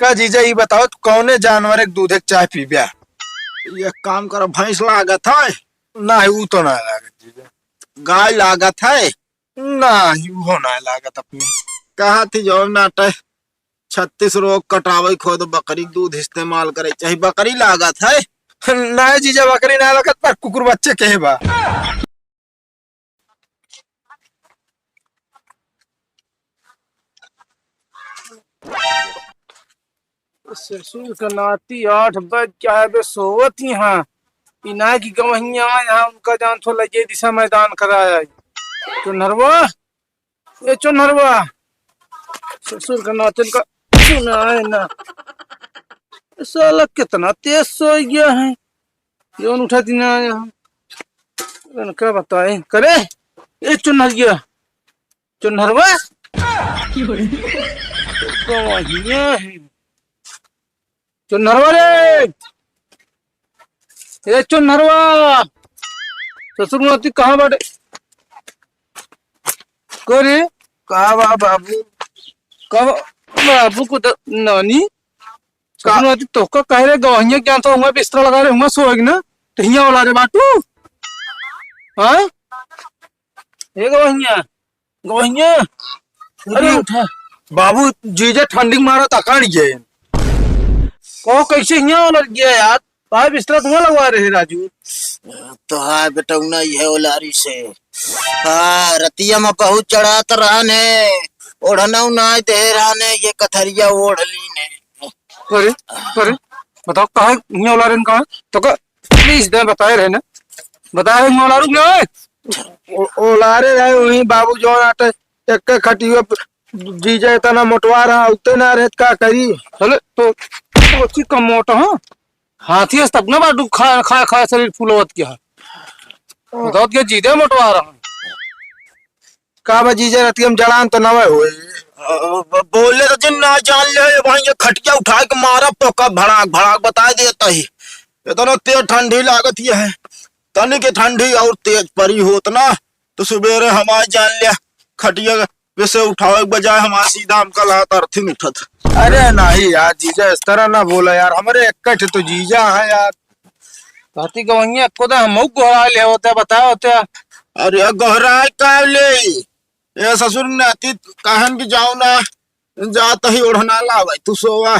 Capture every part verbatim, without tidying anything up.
का जीजा, ई बताओ, तू कौने जानवर के दूध के चाय पीब्या? एक काम कर, भैंस लागत है? नाही, ऊ तो ना लागत जीजा। गाय लागत है? नाही, उहो ना लागत अपने। कहा थी जौन नाटे छत्तीस रोग कटावे खोद बकरी के दूध इस्तेमाल करे चाही, बकरी लागत है? नाही जीजा, बकरी ना लागत, पर कुकुर बच्चे के बा। ससुर का नाती आठ बज गया है, बे सोवत ही हाँ। ई ना कि गवहिया यहाँ उनका जान थो लगे दिशा मैदान कराया है। चुनरवा, ए चुनरवा, ससुर का नातिन का सुनाए ना। साला कितना तेज सोई गया है, जौन उठा दिन आया है। इनका बताए करे, ए चुनरिया, चुनरवा। गवहिया है। चुनरवा रे, ए चुनरवा, ससुर मोती कहाँ बाटे? करे, का बा बाबू? का बा-, बाबू को द-, नानी, का? ससुर मोती तोहका कहे रे, गवहिया क्या तो हुआ बिस्तरा लगा रे, हुआ सोएग ना, तो हिया वाला रे बाटू। हाँ? ए गवहिया, गवहिया, अरे अरे उठा। बाबू, जीजा ठंडी के मारा तकड़ गए। को कैसे हिया वाला गया यार? भाई बिस्तरा धुआं लगवा रहे राजू। तो हाँ बेटौना, ये ओलारी से। हाँ, रतिया में बहुत चढ़ात रहने, ओढ़ना ना दे रहने, ये कथरिया ओढ़ लीने। अरे, अरे, बताओ, कहाँ हिया ओलारे ने कहा? तो का, प्लीज दे बताए रहे ना, बताए रहे हिया ओलारू के ना। ओ-, ओलारे रहे वहीं बाबू जौन आटे, एक खटियो पे जीजा इतना मोटवा रहा, उते ना रहे, का करी? अरे, तो, तो अच्छी कम मोटा, हाँ? हाथी है तब ना बाटू खा, खा, खा शरीर फूलवत क्या है? बताओ क्या जीजा मोटवा रहा। का बा जीजा, रतिया में जड़ान तो नवे होए। अ, ब-, बोले तो जिन ना जान ले, भाई ये खटिया उठा के मारा पोका भड़ाक भड़ाक बताए देता ही। इतना तेज ठंडी लागत ये है, तनी के ठंडी और तेज परी होत ना, तो सुबेरे हमार जान ले खटिया वैसे उठावे के बजाय हमार सीधा हमका लागत अर्थिन उठत। अरे नहीं यार जीजा, इस तरह ना बोला यार, हमरे एक ठे तो जीजा है यार। कहती गवहिया को तो हमहू गोहरा ले होते, बताओ होते। अरे गोहराए का ले? ए ससुर नाती कहन कि जाओ ना, जात ही ओढ़ना लावे, तू सोवा।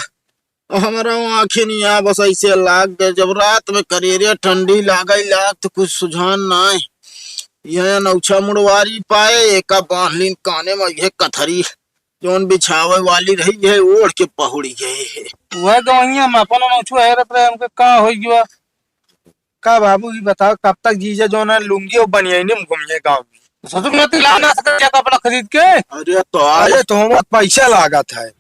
हमरा आँखी नहीं आ, बस ऐसे लाग गए। जब रात में करेरे ठंडी लागे लाग, तो कुछ सुझान ना आए। यह अनौछा मुड़वारी पाए, एका बांध लीन काने में, यह कथरी जौन बिछावे वाली रही, यह ओढ़ के पहुड़ी गए है। वह गवहिया में अपन अनौछो हैरत रहे, हमके का हो गया? का बाबू, ई बताओ, कब तक जीजा जौन है लुंगी और बनियानी में घूमिए गाँव में? ससुर नाती ला ना सकत क्या कपड़ा खरीद के? अरे तो अरे आज तो हमार पैसा लागत है।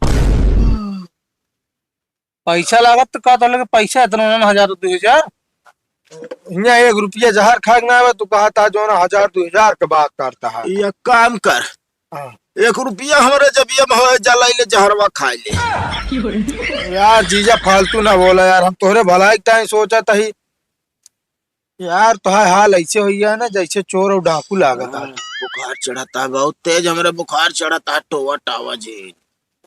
पैसा लागत तो का तो लगे पैसा इतना ना, हजार दो हजार। यहाँ एक रुपया जहर खाए के ना आवे, तू कहा था जौन हजार दो हजार के बात करता है। ये काम कर, हाँ। एक रुपया हमरे जबिया में होए, जा लाई ले जहरवा खाए ले। यार जीजा फालतू ना बोला यार, हम तोहरे भलाई के टाइम सोचत ही। यार तोहार हाल ऐसे हो गया ना जैसे चोर और डाकू लागत है। हाँ, बुखार चढ़ता है, बहुत तेज हमरे बुखार चढ़ता है, टोवा टावा जी।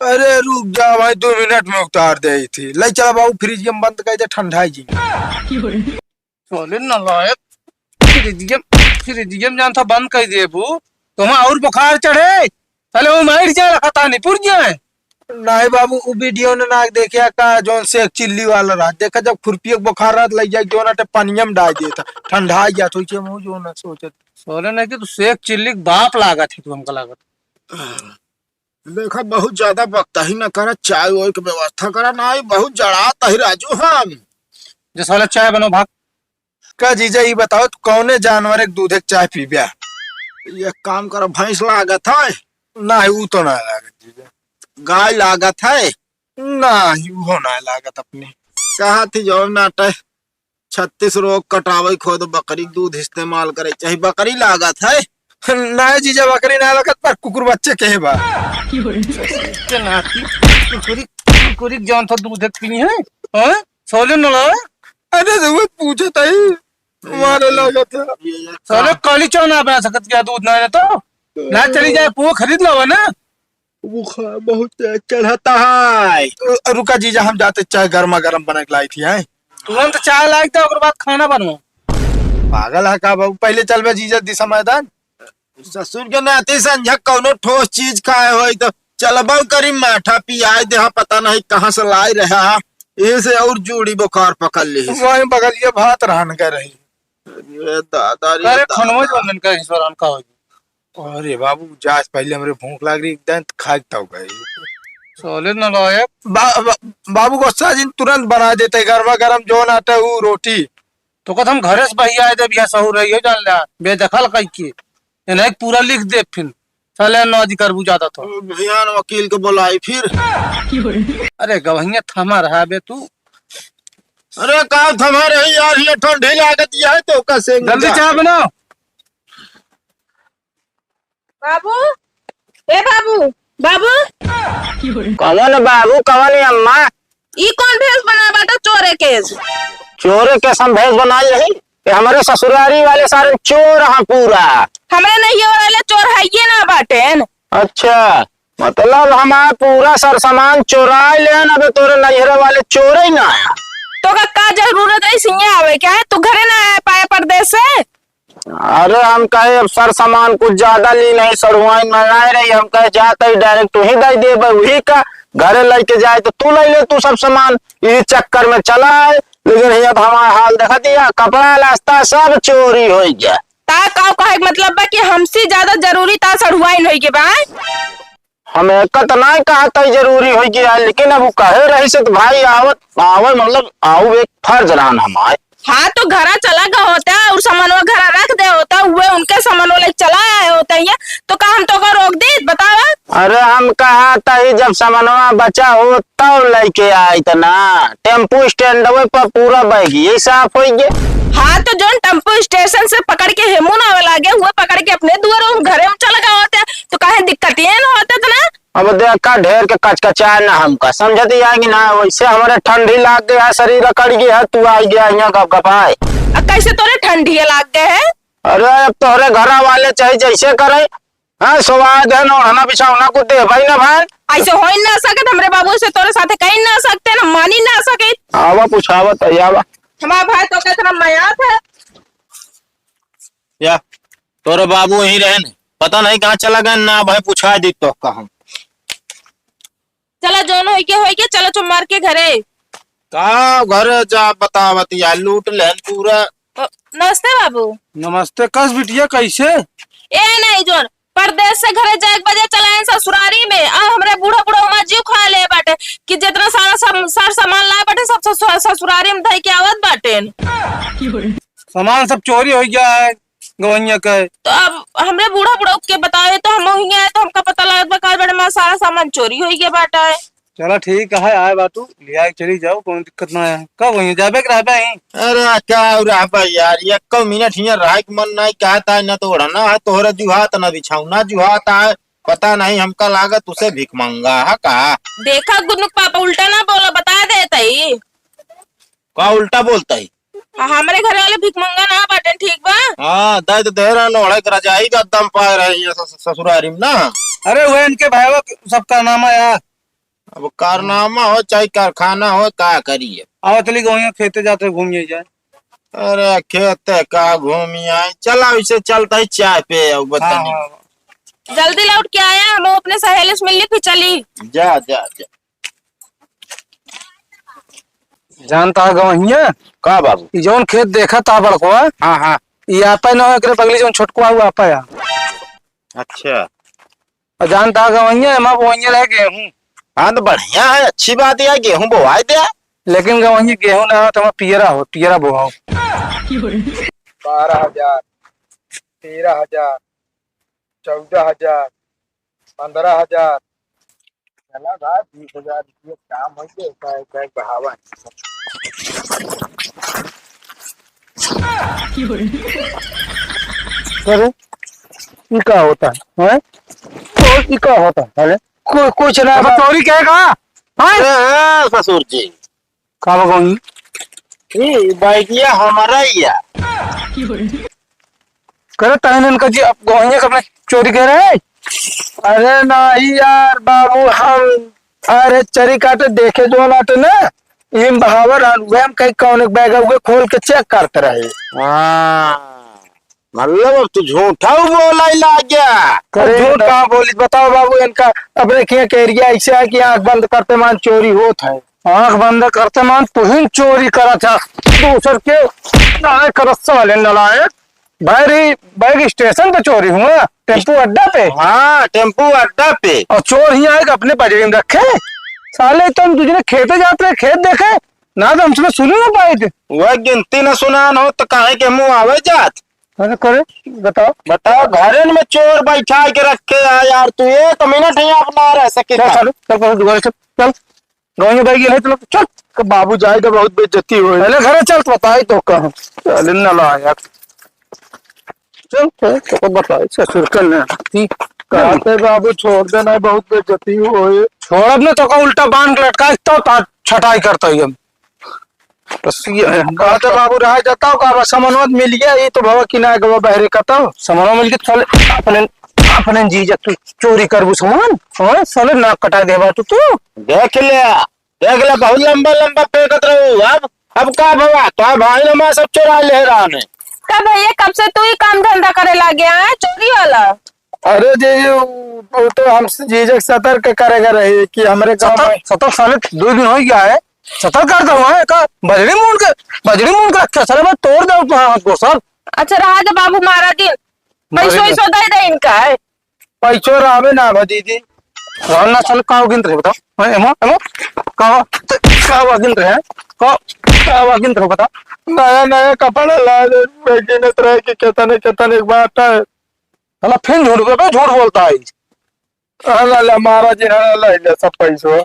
अरे रुक जा भाई, दो मिनट में उतार दे थी। ले चला बाबू, फ्रिज के बंद कर दे, ठंडा जी। साले नालायक, फ्रिजियम, फ्रिजियम जान था बंद कर देबू, तो हम और बुखार चढ़े, साले वो मर जाए, खता नहीं पुर जाए। नहीं बाबू, वो वीडियो ने ना देखे का, जौन शेख चिल्ली वाला रहा, देखा जब खुरपिया के बुखार रहा, लग जाए, जौन अटे पनिया में डाल देता, ठंडा आ गया, तो इसे मुँह जो ना सोचत। साले नहीं कि तू शेख चिल्ली के बाप लागत है, तू हमका लागत। देखा, बहुत ज्यादा बकता ही ना करा, चाय वाय के व्यवस्था करा ना, ई बहुत जड़ात ही राजू हम। जस वाला चाय बनो भाग। का जीजा, ई बताओ, तू कौने जानवर के दूध के चाय पीब्या? एक काम करो, भैंस लागत है? नाही, ऊ तो ना लागत जीजा। गाय लागत है? नाही, उहो ना लागत अपने। कहा थी जौन नाटे छत्तीस रोग कटावे खोद बकरी के दूध इस्तेमाल करे चाही। बकरी लागत है? नहीं जीजा, बकरी ना लागत, पर कुकुर बच्चे के बा। के नाती, कुकुरी, कुकुरी के जौन था दूध एक पीनी है, हैं? सोले न ला? अरे, तो वो पूछत है, मारे लागत है। सोले काली चाय ना बना सकत क्या, दूध ना है तो? ना चली जाए, पुआ खरीद लो ना। बुखार बहुत तेज चढ़ता है। रु-, रुका जीजा, हम जाते चाय गर्मा गर्म बना के लाई थी, हैं? तुरंत चाय लाई तो ओकर बाद खाना बनवा। पागल है का बाबू? पहले चलबे जीजा दिशा मैदान। ससुर के नाती संझा कौनो ठोस चीज खाए होई तो चलबो करी, माठा पियाए दे, हाँ, पता नहीं कहाँ से लाए रहा, इसे और जूड़ी बुखार पकड़ ली। वही बगलिया भात रहन के रही। अरे दादा रे अरे दादा। खनवा जो मन का ईश्वर का हो। अरे बाबू, जा पहले हमरे भूख लाग रही, एकदम खाए तब गए। साले नालायक। बा-, बा-, बाबू गुस्सा जिन तुरंत बना देते, गरमा गरम जौन आटे ऊ रोटी। तो कहत हम घरे से बहिया आए दे, बिया सहूर रही हो, जान ला, बेदखल कई के। इन्हें पूरा लिख दे फिर। साले नाजी करबू ज्यादा तो। भैया ने वकील के बुलाई फिर। अरे गवहिया थमा रहा बे तू। अरे का थमा रही यार, ये ठंडी लागत है तो कसे जल्दी चाय बनाओ। बाबू, ए बाबू, बाबू। कौन बाबू, कौन अम्मा? ई कौन भेष बना बाटा चोरे के? चोरे के हम भेष बनाए यही? ये हमारे ससुरारी वाले सारे चोर हैं पूरा। हमरे नैहरे वाले चोर है ये ना बाटेन। अच्छा, मतलब हमार पूरा सर सामान चोराए लेन, अबे तोरे नैहरे वाले चोरे ही ना आया। तो का, का जरूरत रही सिंह आवे क्या है? तू घरे ना आए पाए परदेस से? अरे हम कहे अब सर सामान कुछ ज्यादा ली नहीं, सड़ुआइन मंगाए रही, हम कहे जाते ही direct वही दे देबे, वही का घरे लेके जाए तो तू ले ले तू सब सामान, इसी चक्कर में चला आए। लेकिन हियाँ तो हमारा हाल देखा दिया, कपड़ा लत्ता सब चोरी हो गया। ता का कहे के मतलब बा कि हमसे ज्यादा जरूरी ता सड़ुआइन होई के बा? हम एक तो नहीं कहा तई जरूरी होई गया, लेकिन अब उ कहे रही से तो भाई आवत, आवे मतलब आऊ एक फर्ज रहन हमार। हाँ, तो घरा चला गया होता और सामानवा घरा रख दे होता, उहे उनके सामानवा ले चला आए होता ये, तो का हम तो को रोक दी, बतावा? अरे हम कहा तई जब सामानवा बचा हो तब लेके आइत ना, टेम्पू स्टैंडवे पर पूरा बैग ये साफ होई गए। हाँ, तो जौन टेम्पू स्टेशन से पकड़ के हेमू ना आवे लागे, उहे पकड़ के अपने दुआरे घरे में चला गया होता, तो काहे दिक्कत ये ना होता इतना? अब देखा ढेर के कचकचाए ना हमका, समझती है कि ना? वैसे हमारे ठंडी लाग गया है, शरीर अकड़ गया है, तू आ गया यहाँ गपगपाए। आ कैसे तोरे ठंडी लाग गए है? अरे अब तोहरे घरा वाले चाहे जैसे करे, हाँ, स्वाद है ना, ओढ़ना बिछौना को दे भाई ना भाई। ऐसे हो ही ना सकत, हमरे बाबू से तोरे साथे कहीं ना सकते, ना मानी ना सके। आवा पूछावा तो आवा। हमारा भाई तो कितना मयात है। या, तोरे बाबू यहीं रहे न, पता नहीं कहाँ चला गए ना भाई, पूछा दी तो कहाँ। चला, जौन होई के होई के, चला चुम्मार के घरे। का घरे जा बतावत या, लूट लेन पूरा। अ, नमस्ते बाबू। नमस्ते। कस बिटिया, कैसे? ए नहीं जौन, परदेस से घरे जाए के बजे चला आएन ससुरारी में, आ हमरे बूढ़ा बूढ़ा हमार जीव खा ले बाटे कि जितना सारा सम-, सर सामान लाए बाटे सब ससुरा-, ससुरारी में धई के आवत बाटेन। सामान सब चोरी हो गया है। गवैया का है। तो अब हमरे बूढ़ा बुढ़ऊ के बतावे तो हम वहीं आए तो हमका पता लागत बा, काल बड़े माँ सारा सामान चोरी होई गया बाटा है। चला ठीक है, आए बाटू, ले आए चली जाओ, कोनो दिक्कत ना है। कब वहीं जाबे के रहबे ही? अरे का रहबे यार, एको मिनट हियाँ रहे के मन नहीं कहता है, ना तो ओढ़ना है तोहरा जुहात, ना बिछौना जुहात है, पता नहीं हमका लागत उसे भिखमंगा है का। देखा गुनुक पापा उल्टा ना बोला, बता देता ही। का उल्टा बोलता ही? आ, हमरे घर वाले भिखमंगा ना बाटेन, ठीक बा? हाँ, दे तो दे रहे, ओढ़े के रजाई का दम पाए रहे हैं सस-, ससुरारी में ना। अरे, वो इनके भाईवा के सब कारनामा यार। अब कारनामा हो चाहे कारखाना हो, का करिए? आओ चली गई खेते जाते घूमिए जाए। अरे, खेते का घूमी आए, चला इसे चलता ही चाय पे आओ, हाँ, बतनी। हाँ। जल्दी लौट के आया, हम अपने सहेली से मिल ली, फिर चली। जा, जा, जा। जानता है गवहिया? का बाबू? ई जौन खेत देखा था बड़कवा, हाँ, हाँ। ई आपे ना हो, एकरे बगली जौन छोटकवा हुआ आपे है। अच्छा। और जानता है गवहिया, एमा बोइया रहे गेहूं। हाँ, तो बढ़िया है, अच्छी बात है, गेहूं बोवाए दे। लेकिन गवहिया गेहूं ना हो, तो हमारा पियरा हो, पियरा बोहाओ। बारह हजार, तेरह हजार, चौदह हजार, पन्द्रह हजार। चला भाई, बीस हजार रुपये काम हो गए, का, का बढ़ावा। अरे, ये का होता है, हैं? तो ये का होता है, अरे? कोई, कुछ ना, अब बा- चोरी क्या का? हैं? ए, ए, ससुर जी। का भगवान? ई बैगिया हमारा ही है। करे तहन इनका जी, अब गोहिया के अपने चोरी कर रहे हैं। अरे नाही यार बाबू, हम, अरे चरी काटे देखे जो नाटे ना, इम बहावर रहन, उहे हम कहीं कौन एक बैग उहे खोल के चेक करत रहे। हाँ, मतलब अब तू झूठा बोला ही लाग गया। अरे झूठ कहाँ बोली, बताओ बाबू, इनका अपने खिया के एरिया ऐसे है कि आँख बंद करते मान चोरी होत है। आँख बंद करते मान तुहिन चोरी करत है, दूसर के नाय करत साले नलायक। भाई रे, बैग स्टेशन पे चोरी हुआ, टेम्पू अड्डा पे। हाँ, टेम्पू अड्डा पे। और चोर ही आए अपने पजड़ी में रखे। साले तुम दूसरे खेते जात रहे, खेत देखे, ना तो हमसे सुने ना पाए थे। वह गिनती ना सुनान हो तो काहे के मुँह आवे जात? अरे करे, बताओ। बताओ, घरन में चोर बैठा के रखे है यार, तू एक मिनट ही आप ना रह सके चल का? साले, चल, चल, दुआरे चल, चल। गाँव में बैग ये नहीं तो चल। तो बाबू जाए तो बहुत बेइज्जती होए। पहले घरे चल तो बताई तो कहाँ। चल ना ला यार। चल, चल, तो बताई ससुर के ना। ठीक। कहते बाबू छोड़ देना, बहुत बेइज्जती होए। छोड़ब ना तो का उल्टा बांध के लटकाए तो ता छटाई करता ही हम। बस ये है हम कहते बाबू रह जाता हो का, बस समनवा मिल गया, ये तो भवा कि ना गवा बहरे का तो। समनवा मिल के चल अपने, अपने जीजा तू चोरी करबू सामान, हाँ? साले नाक कटा देबा तू, तू। देख ले, देख ले, बहुत लंबा लंबा फेंकत रहू। अब, अब का भवा? तो भाई नमा सब चोरा ले रहा ने। का भैया, कब से तू ही काम धंधा करे लाग गया है, चोरी वाला? अरे जी, वो, वो तो हम जीजा के सतर्क करेगा रहे कि हमरे गाँव सतर्क, में सतर्क साले दो दिन हो गया है, सतर्क कर दो, हाँ, का बजड़ी मूंद के, बजड़ी मूंद के रखे, साले मैं तोड़ दे हाथ गोड़ सब। अच्छा, रहा दे बाबू, मारा दिन, पैसो मारे वैसो दे दे इनका है। पैसो रहबे ना बा दीदी। रहल ना साले, का गिनत रहे बताओ? हैं, एमो, एमो, का, का गिनत रहे? का, का गिनत रहे बताओ? नया, नया कपड़ा ला दे, गिनत रहे कि केतने, केतने एक बात है। साला फिर झूठ बोल, बे झूठ बोलता है। अरे ला, ला, मारा जी, हाँ, ला, ला, सब पैसो।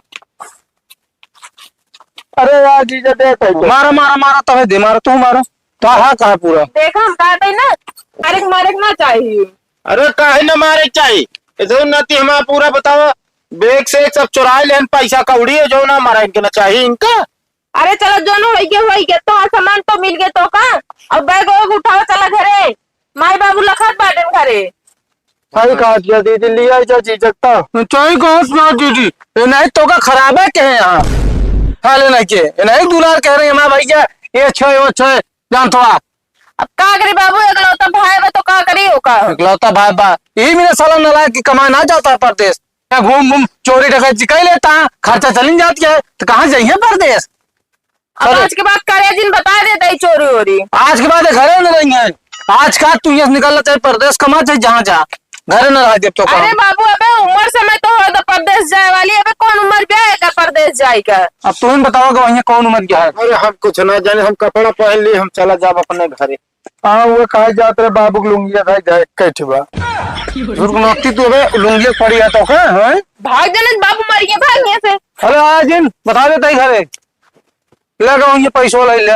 अरे यार, जीजा दे पैसो। मारा, मारा, मारा, तबे दे, मारा, तू मारा। तो हाँ, कहा पूरा? देखा, हम कहते हैं ना, मारे, मारे के ना चाहिए। अरे, काहे ना मारे के चाहिए? इधर नती हमारा पूरा बताओ, बैग से एक सब चुराए लेन, पैसा कौड़ी है, जो ना मारा इनके ना चाहिए इनका। अरे चलो, जोन होई गे, होई गे, तोहार सामान तो मिल गे तो का? अब बैग वैग उठाओ, चला घरे, माई बाबू लखत बाटेन घरे। सही कहा दिया दीदी, लिया जा जीजक तो। सही कहा ना दीदी, ये नहीं तो का खराब है के यहाँ? हाले नहीं के, ये नहीं दुलार कह रही है, "माँ भैया, ये छो, वो छो, जान थोड़ा।" अब का करी बाबू, एकलौता भाई बा तो का करी ओका? एकलौता भाई बा, यही मेरा साला नालायक की कमाए ना जाता है परदेश। यहाँ घूम घूम चोरी डकैती कर लेता है, खर्चा चलिन जाती है, तो कहाँ जाइए परदेश? अब अरे। आज के बाद करे जिन बता देता ही चोरी ओरी। आज के बाद घरे न रही है। आज का तू यहाँ निकलना चाहे परदेश कमा चाहे जहाँ जा, घरे न रह देब तो अरे कहाँ? बाबू, अबे उम्र समय तो हो तो परदेश जाए वाली, अबे कौन उम्र भी है का परदेश जाए का? अब तू ही बताओ कि वहीं कौन उम्र क्या है? अरे हम कुछ ना जाने, हम कपड़ा पहन लिए, हम चला जाब अपने घरे। हाँ, वो कहा जात रहे बाबू के लुंगिया था, जाए कैठ बा। दुर्गुणवती तू अबे लुंगिया पड़ी है तो का, हैं? भाग जाने बाबू मर गए, भाग यहाँ से। अरे आ जिन, बता देता ही घरे। ले गो ये पैसो ले ले।